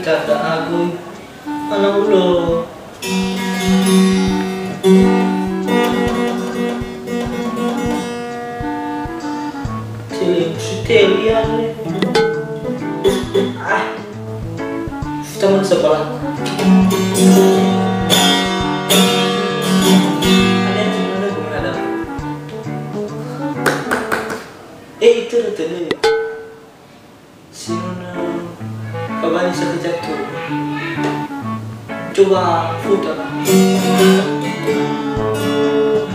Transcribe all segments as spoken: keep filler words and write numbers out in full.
Da'agu, ana ulo. Tele, siteli ya. Ah. Taman sekolah. Ada yang cuma ada, cuma ada. Eh, itu rute deh. Sinuna, babani sakit jatuh. Coba futa.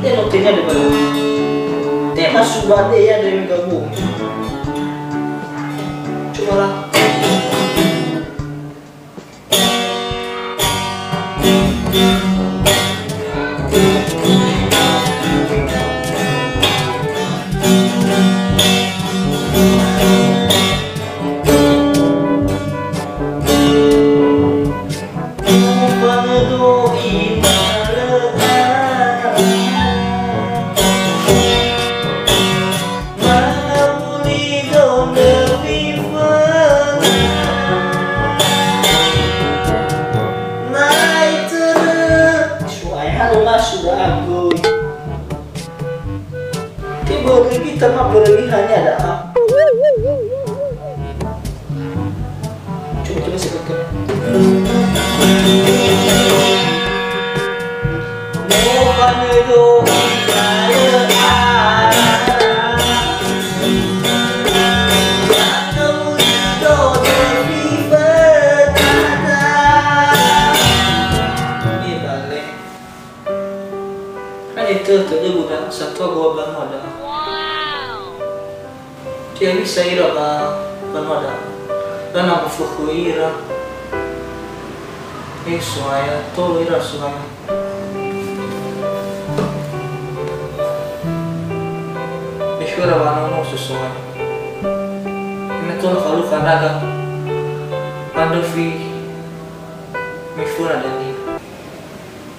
Dia mau tanya deh, Bang. Dia masuk badai ya dari gabung. Coba lah. Mangawuli dondö fiföna. Nai törö. Suai halo masuk aku. Tiba lagi tamat berlebih hanya ada. Coba, coba sebutkan. Iya, balik. Kan itu, itu dia budak satu gua bangun ada. Wow. Ti'alisa ira ba mbanua da'ö. Lana mafökhö ira. Eh, So'aya, tolo ira So'aya. Bekhöra wanono So'aya. Ina tola falukha ndra'aga. Andrö fi miföna dania.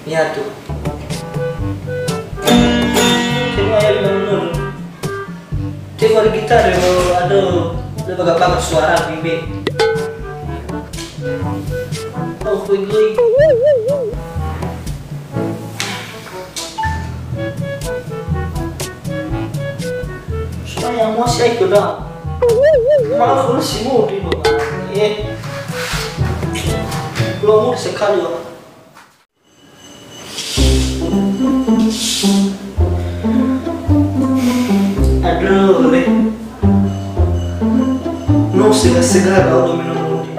Niatu. Semua ya lima menurut. Cek wari gitar yo, aduh, le baga-baga suara bibe. Oh, kui-kui. Supaya mau si aiko dah. Malah full si mau di bawah. Eh. Belum mau sekali, oh. Aduh, le. No sega-sega kau domino mundi.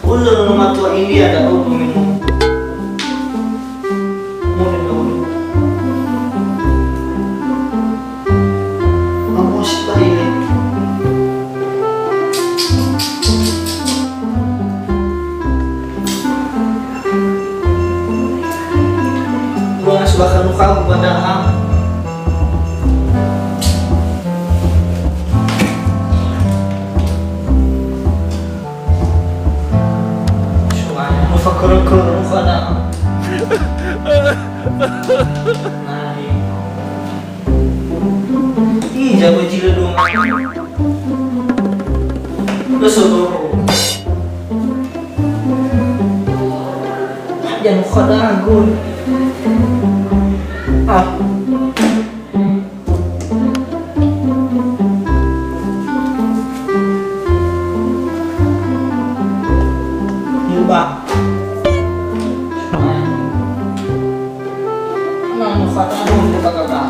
Ulo no matua India ada kau domino. Mode na ulo. Amo sibai le. Ruangan subaha nukau pada ha. Suara nufakoro-koro pada ha. Nah, iya. Ih, jago jila dong. Lo sodoro. Jangan kau dago. Ah. Lupa. Nah, mau kata dong, kakak.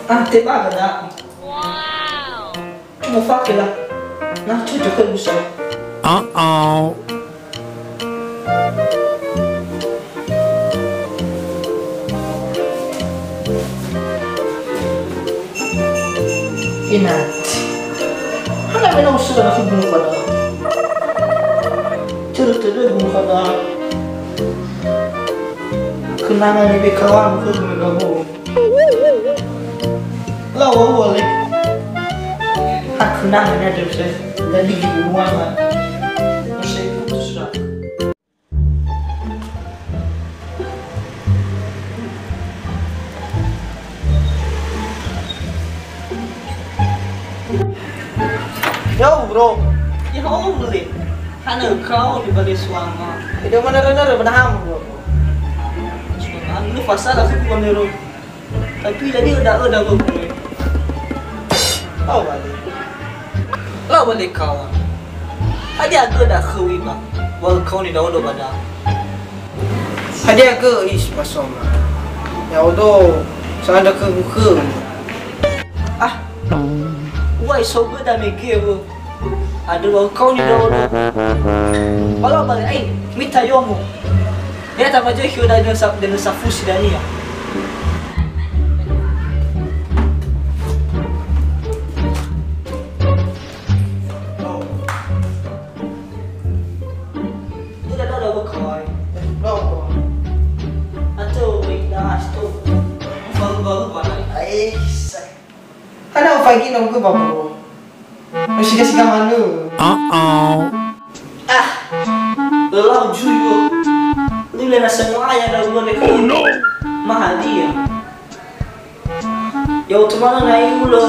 Ah, tebaga da. Wow. Cuma fake lah. Nah, cocok kan bisa. Uh-oh. Inat. Hana mena usulan aku bunuh pada. Terus-terus bunuh pada. Kenangan di bekawan aku bunuh kamu. Lawa-lawa le. Aku Nah, ini ada, Ustaz. Tadi di rumah, Mak. Saya putus, Ustaz. Yo, bro. Ya, Om, le. Hana kau di balik suama. Itu mana benar, benar, bro. Suama, lu pasal aku bukan, bro. Tapi jadi udah, udah, bro. Tahu balik. Lau ba lekaw̃a. Hadia gö da khöu iba, wa ökaoni ndra'odo ba da? Hadia gö is ba soma? Ya'odo sa'andrö khögu khöu. Ah, uwai so gö da mege wö. Andrö wa ökaoni ndra'odo. Ba lau ba le, ai, mita yomo. Niha tamajoikhö dania sa-, dania safusi dania. Udah, udah, udah, udah, kawai. Atau, wait, dah, stop. Baru-baru, balai. Ai, sa-, Hana ufaigi ndra'ugö ba bro. Usiga-siga manö. Uh-oh. Ah, lau jui wo. Lule na semua ya ndra'ugö. Oh no. Mahadia. Ya utumana na iulo.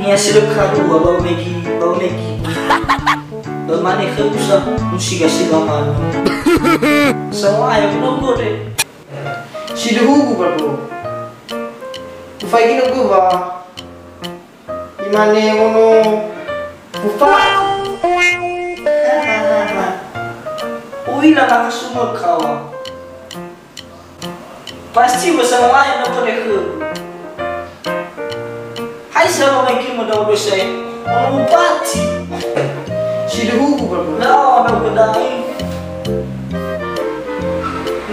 Nia si lö karua ba megi, ba megi. Ba mane khögu sa usiga-siga manö. Semua ya ndra'ugö. Siduhugu, bro. Ufaigi ndra'ugö wa imane ono ufa. Uila makasumö kawa. Pasti bersama lain ndra'ugö. Hai, sama mai kima dau dosa, eh. Ono upati. Siduhugu, bro. Ndra'o, ndra'o, kedai.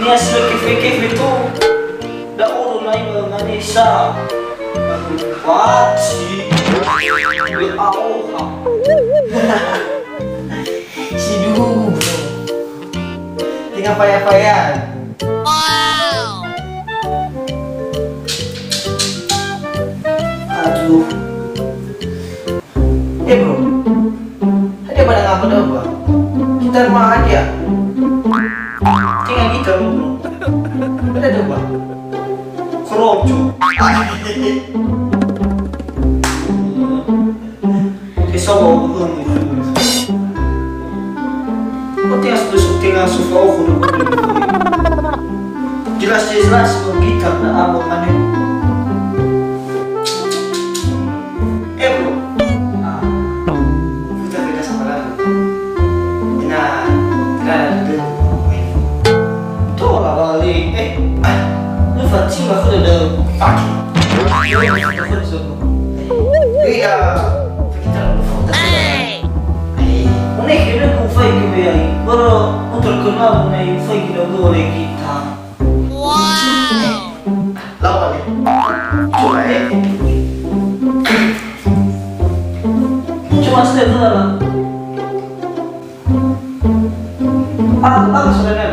Nia si lö kefe-kefe to. Ndra'odo nai ba manesa. Upati. We aoha. Siduhugu, bro. Tenga faya-faya. Wow. Aduh. Eh, bro. Hadia ba da ngapa da, bro? Gitar ma hadia? Tenga gitar, bro. Ada da, bro? Kroco. Ke sawa u'u'u. Oke, as-, as-, oke, langsung ke oku. Jelas-jelas, oh, gitar na apa, mana? Eh, bro. Ah. Kita beda sama lagi. Nah, kita ada dua. Tola balik. Eh, ah, lu fatima aku udah pakai. Iya. Hey. One kira ku fai ke be ai. Bara ku terkenal mengenai fai kita dua oleh kita. Wow. Lawan ni. Cuma eh. Cuma sudah tu lah. Ah, ah, sudah dah.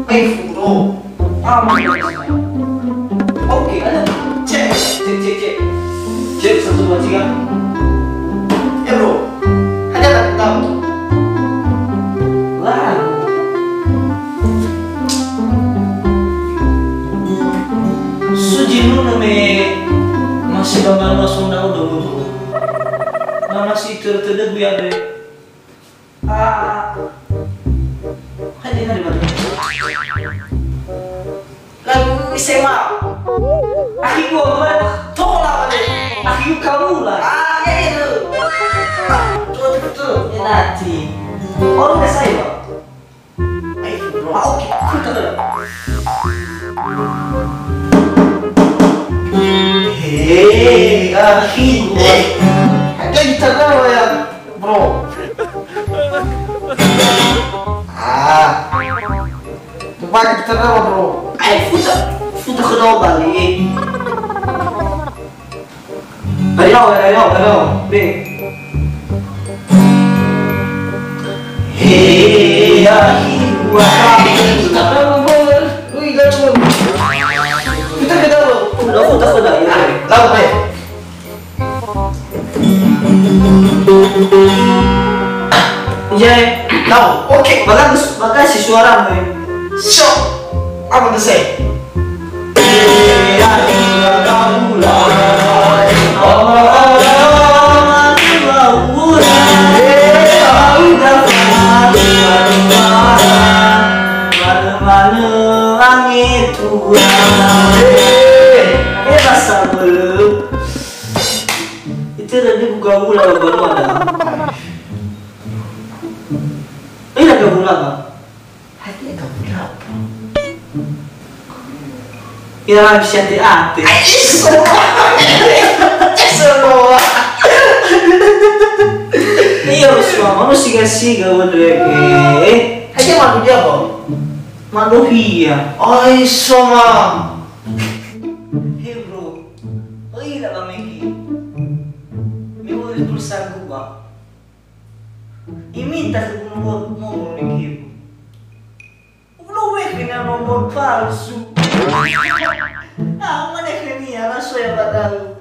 Eh, bro. Ah, oke, ada. Cek, cek, cek, cek. Cek, satu, dua, tiga. Eh, bro. Ada tak tahu? Lah. Suji nuna me masih bangun sonda udah. Nah, masih ter-, terdebus ya, deh. Ah. Hai, dengar, dengar. Lagu S M A. Akhi gua, man. Tola, man. Akhi gua kamu lah. Ah, ya, ya, tu. Ah, tu, tu, tu. Ya, nanti. Oh, lu udah saya, Bang? Ayo, bro. Ah, oke. Aku tak ada. Hei, akhi gua. Eh, ada gitar apa ya? Bro. Ah. Coba kita tahu, bro. Ai, futa, futa khöda bali. Ayo, ayo, ayo, be. Hei, ya, wah, kita tahu, bro. Ui, gak, bro. Kita tahu. Udah, futa khöda, ya. Tahu, be. Bagus, makasih suaramu. Syok. Apa tuh, Seh? Itu tadi buka gula baru ada. Ini ada gula, Bang. Hati agak berapa? Ya, bisa diate. Ai, iso. Iso, Bang. Iya, Bos, Bang. Manu siga-siga, Bang, deh. Hati malu dia, Bang. Malu iya. Ai, iso, Bang. Hei, Bro. Oi, la, Bang, Megi. Mi boleh pulsa gua, Bang. Iminta khögu nomor, nomor nikibu. Ulo wehena nomor palsu. Ah, mane khönia, na so ya badau.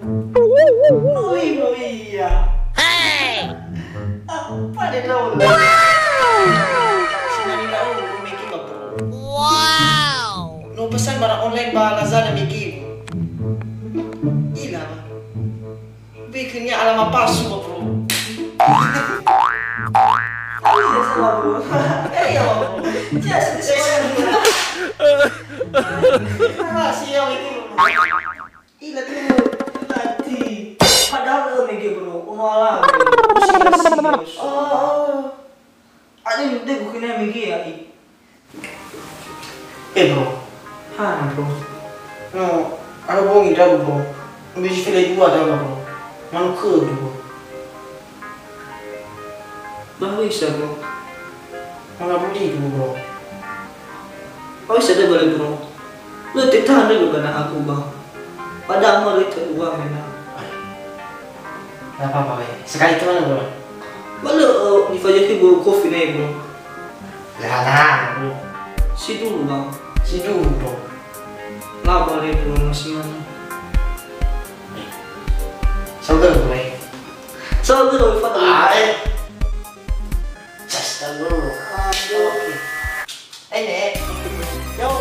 Noi, noi ya. Hey! Apa dia tahu? Wow! Sinani tahu, mungkin bapak. Wow! No pesan barang online ba Lazada miki. Ila, Bang. Bikinnya alamat palsu, Bro. Iya, sama, Bro. Eh, iya, Bro. Jelas, jelas. Rahasia itu, Bro. Ila tuh, nanti. Padahal, eh, mege, Bro. Ono ala, Bro. Pusing, pusing, terus. Oh, oh. Ada yang udah bukannya mege ya, I. Eh, Bro. Hana, Bro. No, ada bongi dagu, Bro. Bisi file dua dagu, Bro. Manu khögu, Bro. Ba hoi sa, Bro? Manu buli du, Bro. Hoi sa deh bale, Bro. Lö tetahan deh ba na aku, Bang. Padahal mau rete uang, mena. Nggak apa-apa, weh. Sekali itu mana, Bro? Ba lö, eh, nifazaukhi börö kofi nai, Bro. Lö hana, Bro. Sindruhu, Bang. Sindruhu, Bro. Laba le, Bro, masih mana? Saudara, Bro, eh. Saudara, Bro, Fadli. Ah, eh. Just a little. Ah, oke. Eh, Nek. Yo.